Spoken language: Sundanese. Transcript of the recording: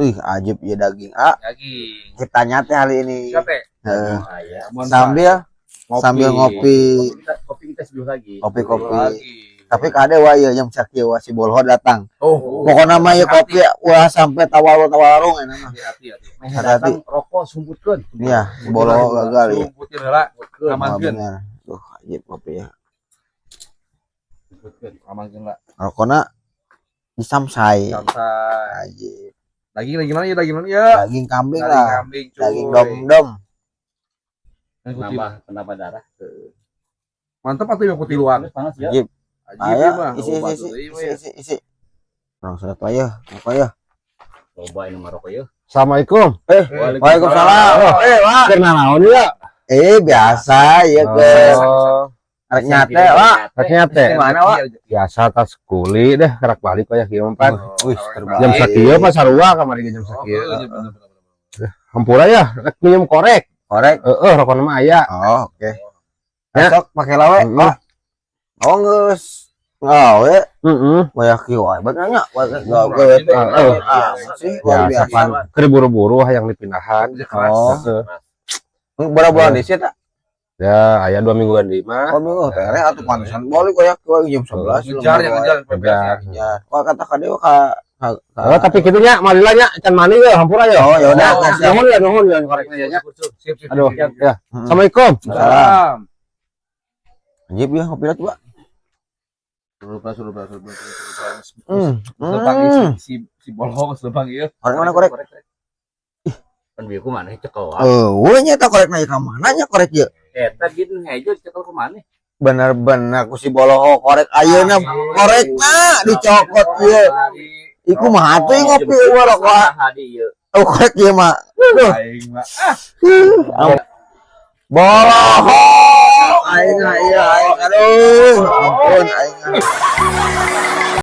Wih, ajib ya daging. Ah, Daging. Kita nyate hari ini. Siapa? Heeh. Aya. Sambil sambil ngopi. Kopi kita seduh lagi. Kopi-kopi. Lagi. Tapi kade wa ieu jam sakieu wa si Bolho datang. Oh. Pokoknya mah ieu kopi ulah sampai tawar-tawarung enak mah. Hati-hati. Meh Hati-hati. datang rokok sumputkeun. Iya, si Bolho gagal ya. Sumputin heula. Wah, Amankeun. bener. Tuh, ajib kopi ya. Sumpukeun, amankeun lah. Rokona disamsai. Sampai. Ajib. Daging lagi mana ya, daging mana ya? Daging kambing Daging lah. kambing, cuy. Daging dom-dom. Nambah penambah darah. Mantap atuh yang kutiluan. Panas, panas ya. Ajib. Ajib Ayo, ieu mah. isi Oh, isi batu isi deui mah isi ya. Isi isi. Urang surat ya, apa ya? Coba ini maroko ya. Assalamualaikum. Eh, waalaikumsalam. Eh, Wak. Keur naon ya? Eh, biasa ya ke Oh, arek nyate, Wak. rek nyate. Mana, Wak? Biasa tas kuli deh, kerak balik aya kieu mah pan. Wih, terbaik. Jam sakieu mah sarua kamari ge jam Oh, sakieu. iya, bener, bener, bener. Hampura ya, rek minjem korek. Korek. Heeh, rokona mah aya. Oh, oke. Ya. Besok pakai lawe, Heeh. Wak. Oh, geus. Gawe, Heeh. waya kieu wae bae nya, gawe teh. Heeh. Ah, sih luar Biasa biasa. pan keur buru-buru hayang dipindahan. Kerja keras. Oh. Heeh. Berapa bulan di sih, tak? Ya, aya 2 mingguan di mah. Oh, minggu tere atuh pantesan balik kaya kieu jam 11. Ngejar ya, ngejar. Ngejar. Ya, wah kata ka dewa ka Oh, tapi kitu nya malila nya can mandi ya, hampura ya. Oh, ya udah. Oh, nuhun ya, nuhun ya korekna ya nya. Sip, sip. Aduh, Sip, sip. ya. Assalamualaikum. Salam. Anjir ya ngopi lah coba. Suruh, suruh, suruh, suruh, suruh. Hmm. Lebang si si si bolong lebang ieu. Korek mana korek? Kan bieu ku maneh cekel wa. Oh, nya eta korek na ka mana nya korek ieu? Eta gitu hejo cekel ku maneh. Bener-bener ku si boloho korek ayeuna korekna dicokot ieu. Iku mah atuh ngopi eueuh rokok. Hadi ieu. Oh, korek ieu mah. Aing mah. Boloho aing mah ieu aing, aduh ampun aing mah.